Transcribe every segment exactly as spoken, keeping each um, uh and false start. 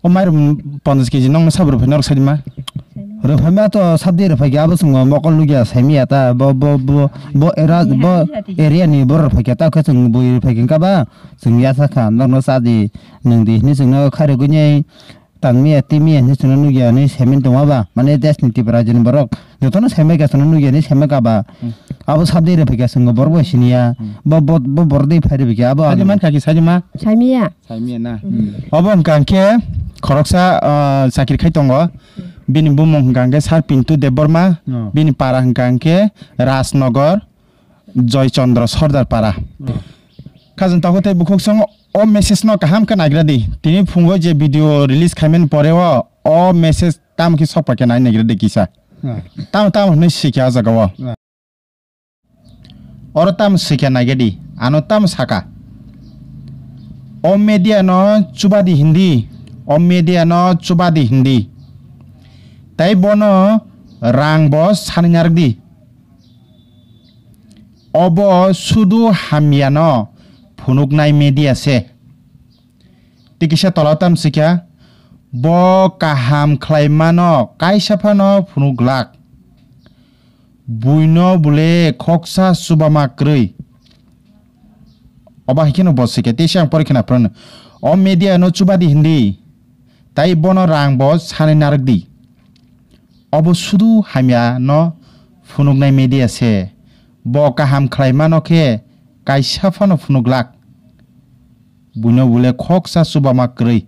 O mairum ponjas keji nokno sabo rwphai norok saima. Rwphaima to sabdi rwphaikha abo chwng mokol nukya saimaya ta bo bo bo bo era bo area ni borok rwphaikha ta khe chwng bui rwphaikha ba chwng yasa kha norokno chadi nwngdi hinwi chwngno khairogwi nai tangmiya timiya hinwi chwngno nukya hinwi saiman tongma ba mane desni Tipra rajyoni borok jotono saimaikha chwngno nukya hinwi saimankha ba abo sabdi rwphaikha chwng borok bai siniya bo bo bo borok dei phai rwphaikha abo. Saima kha ki saima. Saimiya. Saimiya na. Obo hwnkha hwnkhe khoroksa, ah, chakri khai tongo. Bini bumung hwnkha hwnkhe Sir Pintu Debbarma. Oh. Bini para hwnkha hwnkhe Rajnagar Joy Chandra Sordar para. Oh. Khajang takhuk tei bukhuk song o message no kaham khe naigra di. Tini phungo je video release khaimani pore o, o message tamo khe sokpa khe nai naigra di kisa. Oh. Tamo tamo hwnwi sikha o jaga o. Oh. Oro tamo swikha naikhe di, ano tamo saka? O media no chubadi hindi, o media no chubadi hindi. Tai bono rang bo sanwi narwk di. Obo sudu hamya no phunuknai media se. Tei kisa tola tamo swikha, bo kaham khlai mano kaisa phano phunuk glak. Buino bole khoksa chubama kwrwi. Obo hai kheno bo swikha, tei se ang pore khna phano. O media no chubadi hindi, tai bono rang bo sanwi narwk di. Obo sudu hamya no phunuknai media se. Bo kaham khlai mano khe kaisa phano phunuk glak. Buino bole khoksa chubama kwrwi.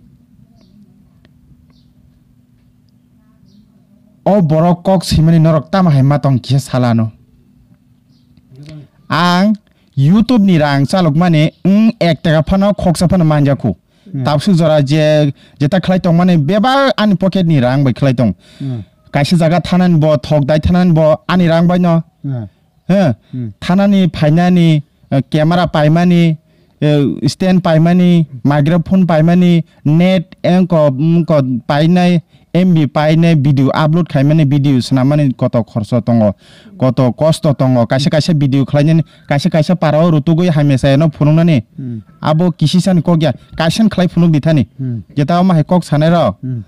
O borok kok swimani norok tamo hai ma tong kisa sala ano. Ang YouTube ni rang chalokmani wng ek taka phano khoksa phano manjakhu. Hmm. Tabsuk jora je, jeta khlai tongmani bebak ani pocket ni rang bai khlai tong. Hmm. Kaisa jaga thanani bo, thok dai thanani bo ani rang bai no. Hmm. He, Hmm. thanani phainani, eh, camera paimani, eh, stand paimani, microphone paimani, net engko, engko painai, M B painai, video upload khaimani, video swnamani koto khorso tongo, koto kosto tongo, kaisa kaisa video khlainani, kaisa kaisa parao rutugwi hamya chayano phunuknani, Hmm. abo kisisani kok ya, kaisani khlai phunuk di thani, Hmm. jeta omo hai kok sanai rok, Hmm.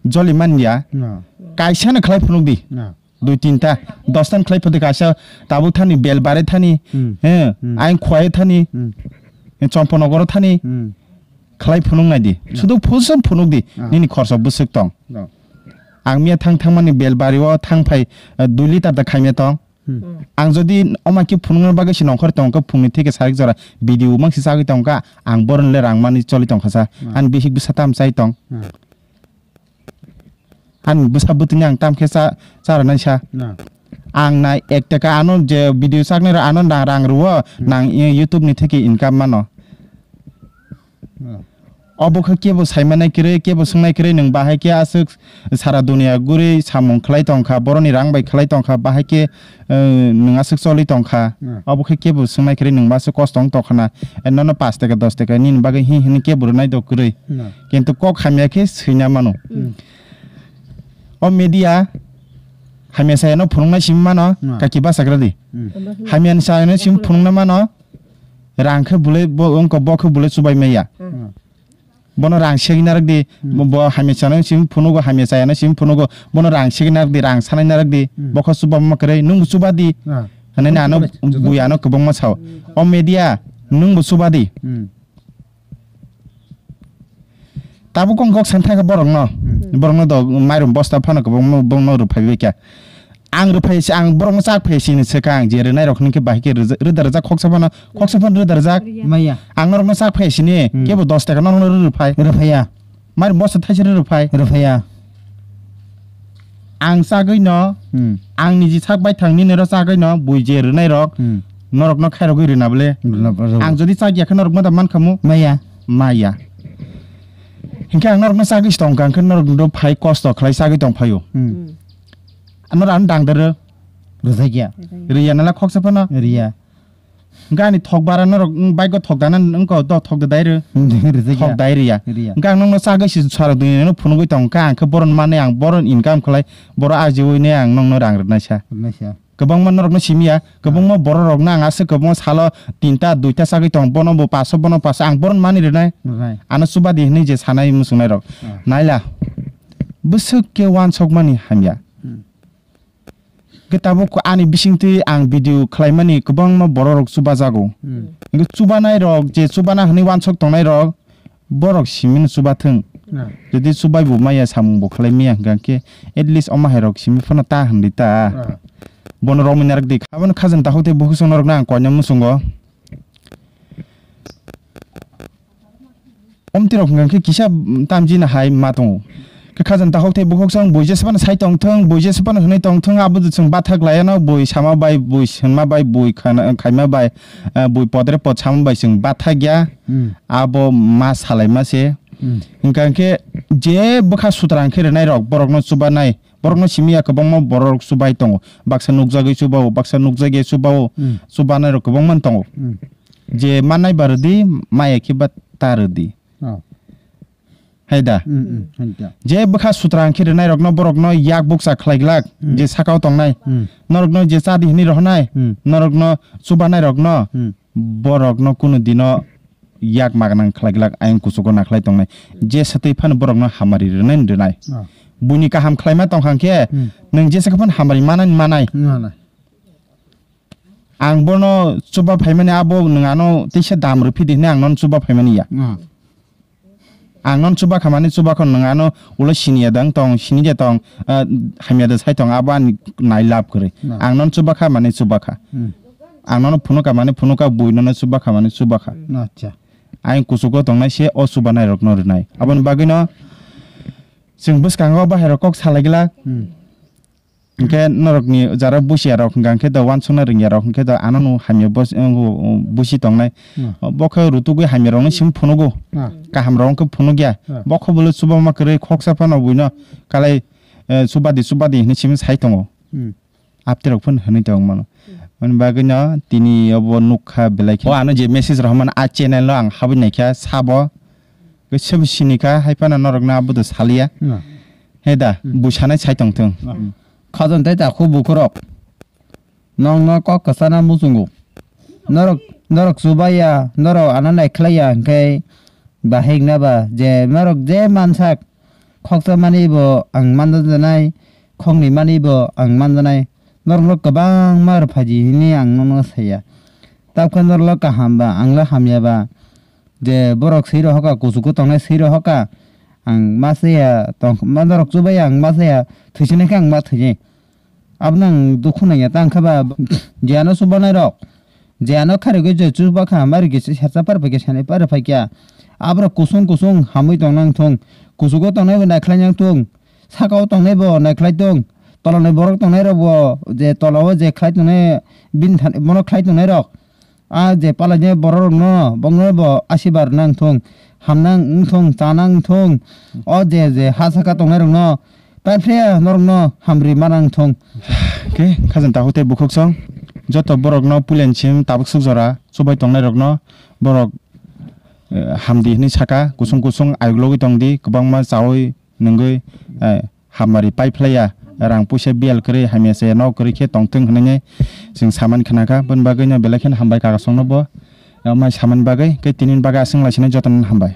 joli man ya, No. kaisani khlai phunuk di. No. Dui tinta, dos tan khlai phudi kaisa, tabuk thani bel bare thani, Hmm. he, Hmm. aing khwai thani, Hmm. he, Chomponogoro thani, Hmm. khlai phunuk nai di. Hmm. Sudu phusum phunuk di, Ah. nini khorsa bwswk tong. No. Ang miya thang thangmani bel bari o thang phai, eh, dui liter da khaimya tong. Hmm. Ang jodi oma khe phunukna bagwi se nongkhor tong kha phungni theke sarik jora video mangsi chagwi tong kha, ang boron le rang mani choli tong kha sa. Hmm. Ani bihik bwsa tam chai tong. Hmm. Ani bwsa bwtwini ang tam khe cha, cha rwnai sa. Na. Ang nai ek taka ano je video chaknai rok ano nang rang rwo, Hmm. nang i-, YouTube ni theke income mano. Na. Obo khe kebo sai manai kwrwi, kebo swngnai kwrwi, nwng bahai khe aswk sara dunia guri samung khlai tong kha, boroni rang bai khlai tong kha, bahai khe, eh, nwng aswk choli tong kha. Hmm. Obo khe kebo swngnai kwrwi, nwng ba aswk kosto wng tong kha na. Eh, nono pash taka, dos taka nini bagwi hi hini kebo rwnai do kwrwi. Hmm. Kintu kok hamya khe swina mano. Hmm. O media hamya sayano phunuknai simi mano, Hmm. kaki bachakradi. Hmm. Hamya ni sayano simi phunukna mano, rang khe bule bo, wngkha bo khe bule chubai maya. Hmm. Bono rang segwi narwk di, Hmm. bo, bo hamya chana simi phunugo, hamya chayana simi phunugo, bono rang segwi narwk di, rang sanai narwk di, Hmm. bokho chuba ma kwrwi, nwngbo chuba di, Ah. hwnwi ano Chuba di, chuba di. Bui ano kwbangma sao. O media, nwngbo chuba di. Hmm. Tabuk kok kok san thangkha borokno, Hmm. borokno do mairum bosta phano kwbangma bongno rwphaibai kha. Ang rwphai se, ang borokno chak phai sini se kha ang je rwnai rok hwnwi khe bahai khe rwja-, rwda rwjak khoksa phano, khoksa phano rwda rwjak. Maya. Ang norokno chak phai sini, Hmm. kebo dos taka norokno rw rwphai. Rwphaiya. Mari bosta thaisa rw rwphai. Rwphaiya. Ang chagwi no, Hmm. ang niji sak bai thang nini ro chagwi no, bui je rwnai rok, Hmm. norokno khairogwi rwna bwle. Rwna bwle. Ang jodi chak ya khe norokno da man khamu? Maya. Maya. Hinkhe ang norokno chagwi tong kha, hinkhe norok do phai kosto khlai chagwi tong phaio. Hmm. Hmm. Ano rang dang de rw. Rwjak ya. Riya nala khoksa phano. Riya. Hinkhe ani thok bara norok, mm, bike o thok dana wngkha, do thok da dai rw. Rwjak ya. Thok dai riya. Riya. Hinkhe ang nokno chagwi si sara dui no phunugwi tong kha, ang khe boron mane ang boron income khlai, boro ajiwi ne ang nokno rang rwnai sa. Rwnai sa. Kwbangma norokno simi ya, kwbangma bororokno ang aswk kwbangma salo tinta, duita chagwi tong, bono bo paso, bono paso, ang bono mani rwnai. Rwnai. Ano chuba di hwnwi je sanai muchungnai rok. Ah. Naila, bwswk khe uansukmani hamya. Hmm. Khe tabuk ani bisingtwi ang video khlaimani kwbangma bororok chubajago. Hmm. Hwnkhe chubanairok je chubana hwnwi uansuk tongnairok, borok simino chubathwng. Ah. Jodi chubai bo maya samung bo khlai maya hwnkha khe at least omo hairok simi phano ta hwnwi ta. Ah. Bono romwi narwk di. Abono khajang takhuk tei bukhuk song norokno ang koina muchungo. Omtirok hwnkha khe kisa tamjina hai ma tongo. Khe khajang takhuk tei bukhuk song bui jesa phano sai tongthwng, bui jesa phano hwnwi tongthwng, abo chwng bathak laiano bui sama bai, bui swnma bai, bui khana-, khaima bai, eh, bui podre pod sama bai chwng bathak ya. Hmm. Abo ma salaima se. Hmm. Hwnkha khe je bwkha sutra hwnkhe rwnairok borokno chubanai, borokno simi ya kwbangma borok chubai tongo. Baksa nukjagwi chubao, baksa nukjakya chubao, Hmm. chubanairok kwbangma tongo. Hmm. Je mannai ba rwdi, maya khe ba ta rwdi. Oh. Hai da? Hmm, hmm, hai da. Je bwkha sutra hwnkhe rwnairokno borokno yak bukcha khlai glak, Hmm. je sakao tongnai. Hmm. Norokno je cha di hwnwi rohornai, Hmm. norokno chubanairokno Hmm. borokno kunu dino yak ma gwnang khlai glak, ayang kuchugo nakhlai tongnai. Je satwi phano borokno hamari rwnai rwnai. Ah. Buini kaham khlaima tongkha khe, Hmm. nwng jesa khe phano hamari manai manai. Manai. Ang bono chuba phaimani abo nwng ano teisa dam rwphi di hwnwi ang nono chuba phaimani ya. Ah. Ang nono chuba kha mani chuba kha nwng ano ulo siniya dang tong, siniya tong, ah, hamya da sai tong, abo ani nai lab kwrwi. Na. Ang nono chuba kha mani chuba kha. Hmm. Ang nono phunukha mani phunukha, bui nono chuba kha mani chuba kha. Acha. Ayang kuchugo tongnai se o chuba nairokno rwnai. Aboni bagwino chwng bwskango bahairok kok salai glak. Hmm. Hwnkhe norokni jara busiya rok hwnkha khe do uansukna rwngya rok hwnkhe do ano no hamya bos-, o, o, busi tongnai. Hmm. Bo khe rutugwi hamya rokno simi phunugo. Hmm. Kaham rok wngkhe phunukya. Hmm. Bo khe bole chubama kwrwi khoksa phano buino kalai, eh, chubadi chubadi hinwi simi sai tongo. Hmm. Aptirok phano hwnwi tong mano. Hmm. Mani bagwino tini obo nukha belai khe. O ano je message rohormani a channel no ang habwi naikha sabo. Khe sobo sinikha hai phano norokno abodo saliya. Hmm. He da, Hmm. bui sanai sai tongthwng. Hmm. Khajang tei takhuk bukhurok, nokno kok kwchana muchungo. Norok, norok chubaiya, norok ano naikhlaiya, hwnkhe bahai wngna ba je norok je mansak, khoksa mani bo ang manjanai, khoknwi mani bo ang manjanai, norokno kwbangma rwphaidi hwnwi ang nono saya. Tabukhe norokno kaham ba, anglo hamya ba, je borok swi rohorkha, kuchugo tongnai swi rohorkha, ang ma saya, tong-, ma norok chubaiya, ang ma saya, thwisinai khe ang ma thwinai. Abono ang dukhu nangya, ta wngkha ba je ano chubanairok, je ano kharigwi je chubakha, mari kisa sersa par phaikya, sanai par phaikya. Aborok kusung kusung hamwi tongna wngthung, kuchugo tongnai bo naikhlai wngthung, sakao tongnai bo naikhlai tong, tolani borok tongnairok bo je tolao je khlai tongnai, bini thani bono khlai tongnairok, a je palaini bororokno, bongno bo asibar nang thung, hamnang wng thung, chanang wng thung, o je je ha saka tongnairokno, paipre norokno hamri manang thung. Khe khajang takhuk tei bukhuk song, joto borokno puilani sim tabuk suk jora chubai tongnairokno borok, eh, hamdi hwnwi saka, kusung kusung ayuk logwi tongdi, kwbangma chaui nungwi, eh, hamari paiphlaiya, rang puisa biyal kwrwi, hamya se nok kwrwi khe tongthwng hwnwi chwng samani khnakha. Boni bagwino belai kheno hambai kaka songno bo, eh, mai samani bagwi, khe tinini bagwi aswk lai sini jotono hambai.